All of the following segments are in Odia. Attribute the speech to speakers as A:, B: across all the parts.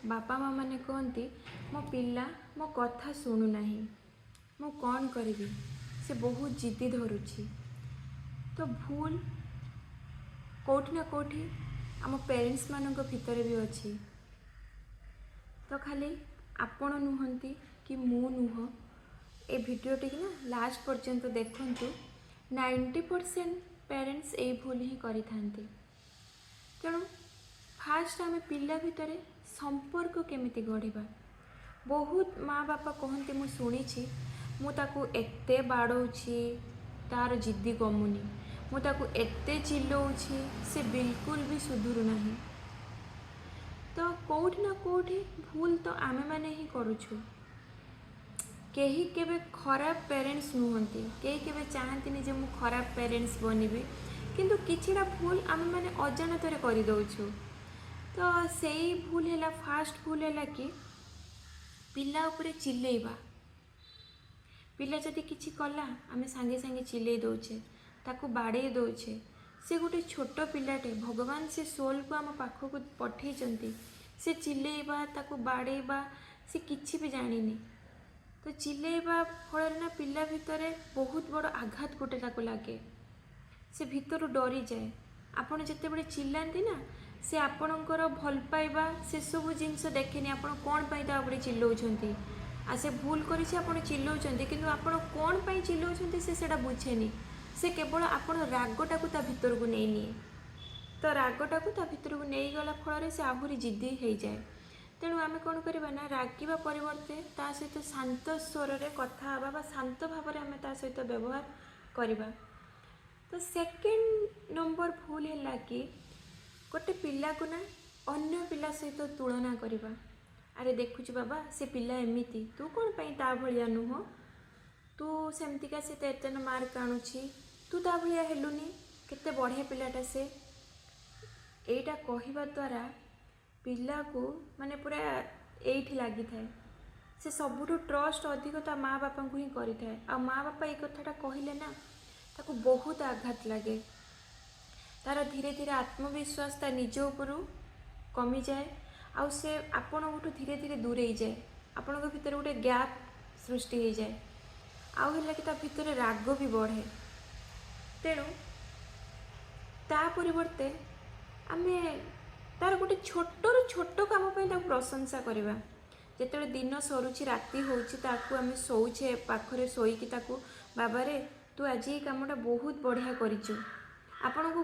A: ବାପା ମାଆ ମାନେ କହନ୍ତି, "ମୋ ପିଲା ମୋ କଥା ଶୁଣୁନାହିଁ, ମୁଁ କ'ଣ କରିବି? ସେ ବହୁତ ଜିଦ୍ଦି ଧରୁଛି।" ତ ଭୁଲ କେଉଁଠି ନା କେଉଁଠି ଆମ ପ୍ୟାରେଣ୍ଟସ୍ମାନଙ୍କ ଭିତରେ ବି ଅଛି। ତ ଖାଲି ଆପଣ ନୁହନ୍ତି କି ମୁଁ ନୁହଁ, ଏ ଭିଡ଼ିଓଟିକି ନା ଲାଷ୍ଟ ପର୍ଯ୍ୟନ୍ତ ଦେଖନ୍ତୁ। 90% ପ୍ୟାରେଣ୍ଟସ୍ ଏଇ ଭୁଲ ହିଁ କରିଥାନ୍ତି। ତେଣୁ ଫାଷ୍ଟ ଆମେ ପିଲା ଭିତରେ ସମ୍ପର୍କ କେମିତି ଗଢ଼ିବା? ବହୁତ ମା ବାପା କହନ୍ତି, ମୁଁ ଶୁଣିଛି, "ମୁଁ ତାକୁ ଏତେ ବାଡ଼ଉଛି, ତାର ଜିଦ୍ଦି କମୁନି। ମୁଁ ତାକୁ ଏତେ ଚିଲଉଛି, ସେ ବିଲକୁଲ ବି ସୁଧୁରୁ ନାହିଁ।" ତ କେଉଁଠି ନା କେଉଁଠି ଭୁଲ ତ ଆମେମାନେ ହିଁ କରୁଛୁ। କେହି କେବେ ଖରାପ ପ୍ୟାରେଣ୍ଟସ୍ ନୁହନ୍ତି। କେହି କେବେ ଚାହାନ୍ତିନି ଯେ ମୁଁ ଖରାପ ପ୍ୟାରେଣ୍ଟସ୍ ବନିବି। କିନ୍ତୁ କିଛିଟା ଭୁଲ ଆମେମାନେ ଅଜାଣତରେ କରିଦେଉଛୁ। ତ ସେଇ ଭୁଲ ହେଲା, ଫାଷ୍ଟ ଭୁଲ ହେଲା କି ପିଲା ଉପରେ ଚିଲେଇବା। ପିଲା ଯଦି କିଛି କଲା, ଆମେ ସାଙ୍ଗେ ସାଙ୍ଗେ ଚିଲେଇ ଦେଉଛେ, ତାକୁ ବାଡ଼େଇ ଦେଉଛେ। ସେ ଗୋଟେ ଛୋଟ ପିଲାଟେ। ଭଗବାନ ସେ ସୋଲ୍କୁ ଆମ ପାଖକୁ ପଠେଇଛନ୍ତି। ସେ ଚିଲେଇବା, ତାକୁ ବାଡ଼େଇବା, ସେ କିଛି ବି ଜାଣିନି। ତ ଚିଲେଇବା ଫଳରେ ନା ପିଲା ଭିତରେ ବହୁତ ବଡ଼ ଆଘାତ ଗୋଟେ ତାକୁ ଲାଗେ। ସେ ଭିତରୁ ଡରିଯାଏ। ଆପଣ ଯେତେବେଳେ ଚିଲ୍ଲାନ୍ତି ନା, ସେ ଆପଣଙ୍କର ଭଲ ପାଇବା ସେସବୁ ଜିନିଷ ଦେଖେନି, ଆପଣ କ'ଣ ପାଇଁ ତା ଉପରେ ଚିଲଉଛନ୍ତି। ଆଉ ସେ ଭୁଲ କରିଛି, ଆପଣ ଚିଲଉଛନ୍ତି, କିନ୍ତୁ ଆପଣ କ'ଣ ପାଇଁ ଚିଲଉଛନ୍ତି ସେ ସେଇଟା ବୁଝେନି। ସେ କେବଳ ଆପଣ ରାଗଟାକୁ ତା ଭିତରକୁ ନେଇନିଏ। ତ ରାଗଟାକୁ ତା ଭିତରକୁ ନେଇଗଲା ଫଳରେ ସେ ଆହୁରି ଜିଦ୍ଦି ହେଇଯାଏ। ତେଣୁ ଆମେ କ'ଣ କରିବା ନା ରାଗିବା ପରିବର୍ତ୍ତେ ତା ସହିତ ଶାନ୍ତ ସ୍ୱରରେ କଥା ହେବା ବା ଶାନ୍ତ ଭାବରେ ଆମେ ତା ସହିତ ବ୍ୟବହାର କରିବା। ତ ସେକେଣ୍ଡ ନମ୍ବର ଭୁଲ ହେଲା କି ଗୋଟେ ପିଲାକୁ ନା ଅନ୍ୟ ପିଲା ସହିତ ତୁଳନା କରିବା। "ଆରେ ଦେଖୁଛୁ ବାବା, ସେ ପିଲା ଏମିତି, ତୁ କ'ଣ ପାଇଁ ତା ଭଳିଆ ନୁହଁ? ତୁ ସେମିତିକା, ସେ ତ ଏତେ ମାର୍କ ଆଣୁଛି, ତୁ ତା ଭଳିଆ ହେଲୁନି? କେତେ ବଢ଼ିଆ ପିଲାଟା ସେ।" ଏଇଟା କହିବା ଦ୍ୱାରା ପିଲାକୁ ମାନେ ପୁରା ଏଇଠି ଲାଗିଥାଏ। ସେ ସବୁଠୁ ଟ୍ରଷ୍ଟ ଅଧିକ ତା ମା ବାପାଙ୍କୁ ହିଁ କରିଥାଏ। ଆଉ ମା ବାପା ଏଇ କଥାଟା କହିଲେ ନା ତାକୁ ବହୁତ ଆଘାତ ଲାଗେ। ତାର ଧୀରେ ଧୀରେ ଆତ୍ମବିଶ୍ୱାସ ତା ନିଜ ଉପରୁ କମିଯାଏ ଆଉ ସେ ଆପଣଙ୍କଠୁ ଧୀରେ ଧୀରେ ଦୂରେଇଯାଏ। ଆପଣଙ୍କ ଭିତରେ ଗୋଟେ ଗ୍ୟାପ୍ ସୃଷ୍ଟି ହେଇଯାଏ। ଆଉ ହେଲା କି ତା ଭିତରେ ରାଗ ବି ବଢ଼େ। ତେଣୁ ତା ପରିବର୍ତ୍ତେ ଆମେ ତାର ଗୋଟେ ଛୋଟରୁ ଛୋଟ କାମ ପାଇଁ ତାକୁ ପ୍ରଶଂସା କରିବା। ଯେତେବେଳେ ଦିନ ସରୁଛି, ରାତି ହେଉଛି, ତାକୁ ଆମେ ଶୋଉଛେ, ପାଖରେ ଶୋଇକି ତାକୁ, "ବାବାରେ, ତୁ ଆଜି ଏଇ କାମଟା ବହୁତ ବଢ଼ିଆ କରିଛୁ।" ଆପଣଙ୍କୁ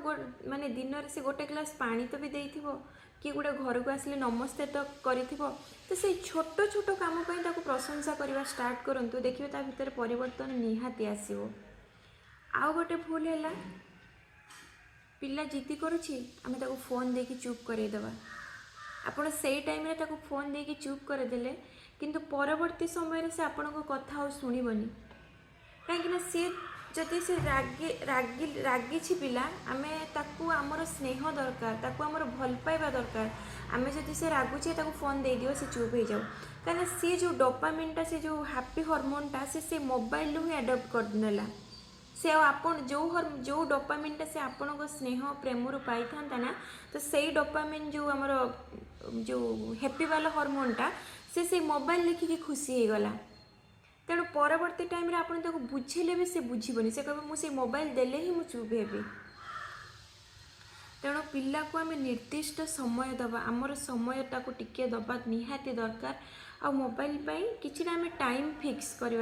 A: ମାନେ ଦିନରେ ସେ ଗୋଟେ ଗ୍ଲାସ୍ ପାଣି ତ ବି ଦେଇଥିବ କି ଗୋଟେ ଘରକୁ ଆସିଲେ ନମସ୍ତେ ତ କରିଥିବ। ତ ସେଇ ଛୋଟ ଛୋଟ କାମ ପାଇଁ ତାକୁ ପ୍ରଶଂସା କରିବା ଷ୍ଟାର୍ଟ କରନ୍ତୁ। ଦେଖିବେ, ତା ଭିତରେ ପରିବର୍ତ୍ତନ ନିହାତି ଆସିବ। ଆଉ ଗୋଟେ ଭୁଲ ହେଲା, ପିଲା ଜିଦ୍ଦି କରୁଛି, ଆମେ ତାକୁ ଫୋନ୍ ଦେଇକି ଚୁପ୍ କରେଇଦେବା। ଆପଣ ସେଇ ଟାଇମ୍ରେ ତାକୁ ଫୋନ୍ ଦେଇକି ଚୁପ୍ କରିଦେଲେ, କିନ୍ତୁ ପରବର୍ତ୍ତୀ ସମୟରେ ସେ ଆପଣଙ୍କ କଥା ଆଉ ଶୁଣିବନି। କାହିଁକିନା ସିଏ ଯଦି ସେ ରାଗି ରାଗି ରାଗିଛି ପିଲା, ଆମେ ତାକୁ ଆମର ସ୍ନେହ ଦରକାର, ତାକୁ ଆମର ଭଲ ପାଇବା ଦରକାର। ଆମେ ଯଦି ସେ ରାଗୁଛି, ତାକୁ ଫୋନ୍ ଦେଇଦିଅ, ସେ ଚୁପ୍ ହେଇଯାଉ। କାହିଁକିନା ସିଏ ଯେଉଁ ଡୋପାମିନ୍ଟା, ସେ ଯେଉଁ ହାପି ହରମୋନ୍ଟା, ସେ ସେ ମୋବାଇଲରୁ ହିଁ ଆଡ଼ପ୍ଟ କରିନେଲା। ସେ ଆଉ ଆପଣ ଯେଉଁ ଡୋପାମିନ୍ଟା ସେ ଆପଣଙ୍କ ସ୍ନେହ ପ୍ରେମରୁ ପାଇଥାନ୍ତା ନା, ତ ସେଇ ଡୋପାମିନ୍ ଯେଉଁ ଆମର ଯେଉଁ ହ୍ୟାପି ବାଲା ହରମୋନ୍ଟା, ସେ ସେଇ ମୋବାଇଲ ଦେଖିକି ଖୁସି ହେଇଗଲା। ତେଣୁ ପରବର୍ତ୍ତୀ ଟାଇମ୍ରେ ଆପଣ ତାକୁ ବୁଝେଇଲେ ବି ସେ ବୁଝିବନି। ସେ କହିବ, "ମୁଁ ସେଇ ମୋବାଇଲ ଦେଲେ ହିଁ ମୁଁ ଚୁପ୍ ହେବି।" ତେଣୁ ପିଲାକୁ ଆମେ ନିର୍ଦ୍ଦିଷ୍ଟ ସମୟ ଦେବା, ଆମର ସମୟଟାକୁ ଟିକେ ଦେବା ନିହାତି ଦରକାର। ଆଉ ମୋବାଇଲ ପାଇଁ କିଛିଟା ଆମେ ଟାଇମ୍ ଫିକ୍ସ କରିବା।